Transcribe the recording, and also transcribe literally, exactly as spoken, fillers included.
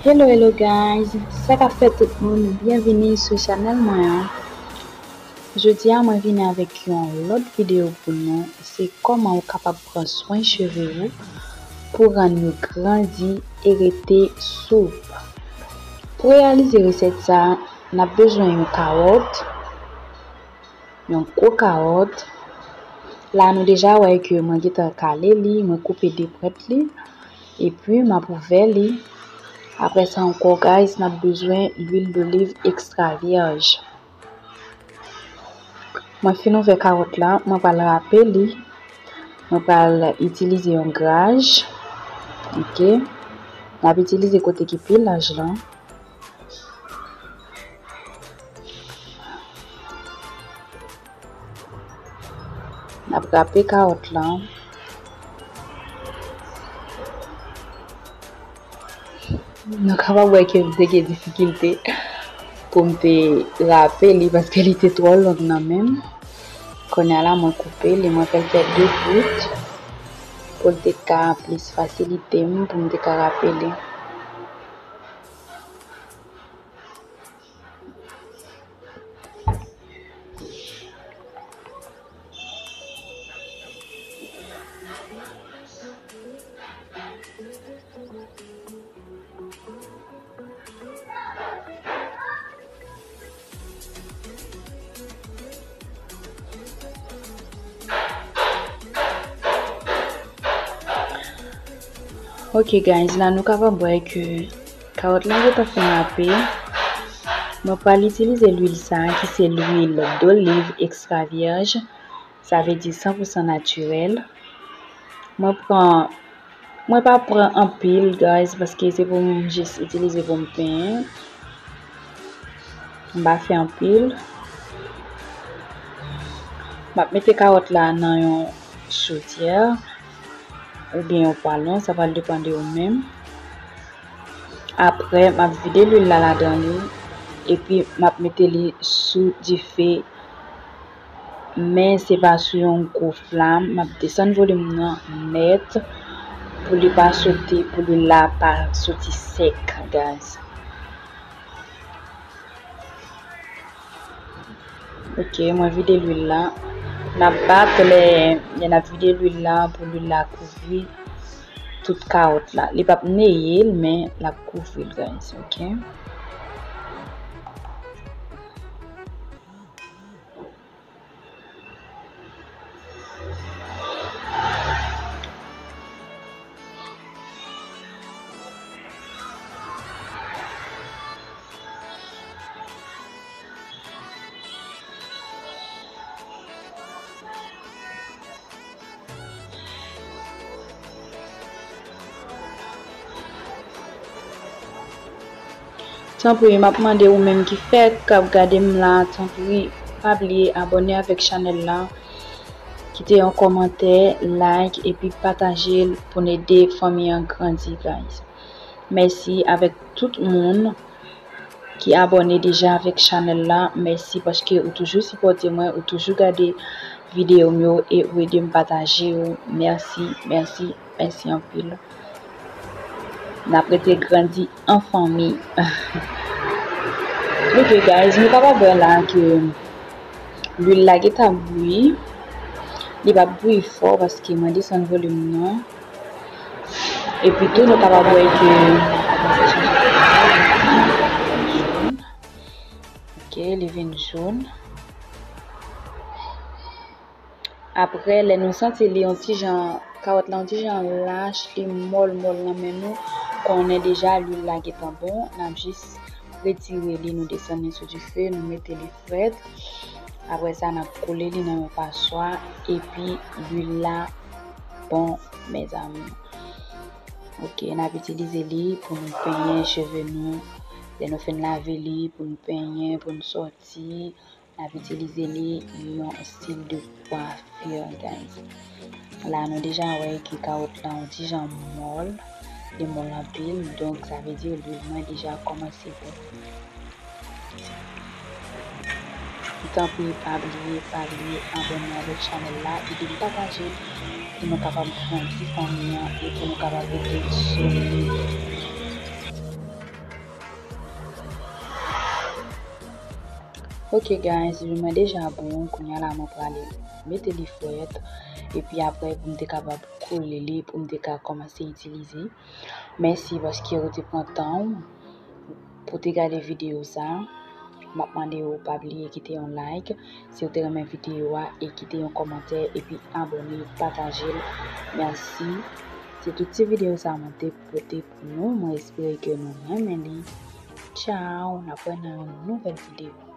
Hello, hello guys, sa k ap fèt tout moun, byenvini sou chanèl mwen an. Jodi a mwen vini avèk yon lòt videyo pou nou, se kòman ou kapab pran swen cheve ou pou rann yo grandi e rete soup. Pou reyalize resèt sa, n ap bezwen yon kawòt, yon gwo kawòt. La nou deja wè ke mwen gentan kale li, mwen koupe de pwent li, epi m ap ouvè li. Apre sa ankò, guys, n ap bezwen lwil doliv ekstra vyèj. Mwen fin ouvè kawòt la, mwen pral rape li. Mwen pral itilize yon graj. Ok. M ap itilize kote ki pi laj lan. N ap rape kawòt la. Nou kapab wè ke m te gen difikilte pou m te rape li paske li te twò long nan men m. Kounye a la, mwen koupe li, mwen fè l fè de bout pou l te ka plis fasilite m pou m te ka rape li. Ok guys, la nou kapab wè ke kawòt la gentan fin rape. Mwen pral itilize lwil sa a ki se lwil doliv ekstra vyèj, sa vle di san pou san natirèl. Mwen pran, mwen pa pran anpil guys, paske se pou m jis itilize pou m penyen. M pa fè anpil. M ap mete kawòt la nan yon chodyè oubyen yon pwalon, sa pral depann de ou menm. Apre, m ap vide lwil la ladan li, epi m ap mete li sou dife, men se pa sou yon gwo flam. M ap desann volim nan nèt pou li pa sote, pou lwil la pa soti sèk, guys. Ok, mwen vide lwil la. N ap bat lè, lè n ap vide lwil la pou lwil la kouvri tout kawòt la. Li p ap neye l, men l ap kouvri l, guys, ok? Tanpri, m ap mande ou menm ki fèk ap gade m la, tanpri, pa bliye abòne avèk chanèl la, kite yon kòmantè, like, epi pataje l pou n ede fanmi an grandi, guys. Mèsi avèk tout moun ki abòne deja avèk chanèl la. Mèsi paske ou toujou sipòte mwen, ou toujou gade videyo m yo e ou ede m pataje yo. Mèsi, mèsi, mèsi anpil. N ap rete grandi an fanmi. Ok, guys, nou kapab wè la ke lwil la gentan bouyi. Li p ap bouyi fò paske mwen desann volim nan. Epi tou, nou kapab wè ke ok, li vin jòn. Apre, lè nou santi li yon ti jan, kawòt la yon ti jan lach, li mòl mòl nan men nou, konnen deja lwil la gentan bon, n ap jis retire li, nou desann li sou dife, nou mete li frèt. Apre sa, n ap koule li nan yon paswa, epi lwil la bon, mezanmi. Ok, n ap itilize li pou nou penyen cheve nou. Lè nou fin lave li, pou nou penyen, pou nou sòti, n ap itilize li yon stil de kwafi, guys. La, nou deja wè ke kawòt la yon ti jan mòl. Li mòl anpil, donk sa vle di lwil mwen deja kòmanse bon. Tanpri, pa bliye, pa bliye abòne avèk chanèl la, ede m pataje l pou nou kapab grandi fanmi an e pou nou kapab rete solid. Ok guys, li mwen deja bon, kounye a la mwen prale mete li frèt, epi apre pou m te kapab kole li, pou m te ka kòmanse itilize. Mèsi paske ou te pran tan w pou te gade videyo sa. M ap mande w pa bliye kite yon like si w te renmen videyo a e kite yon kòmantè epi abòne, pataje l. Mèsi. Se tout ti videyo sa mwen te pote pou nou. Mwen espere ke nou renmen li. Tchao, n ap wè nan yon nouvèl videyo.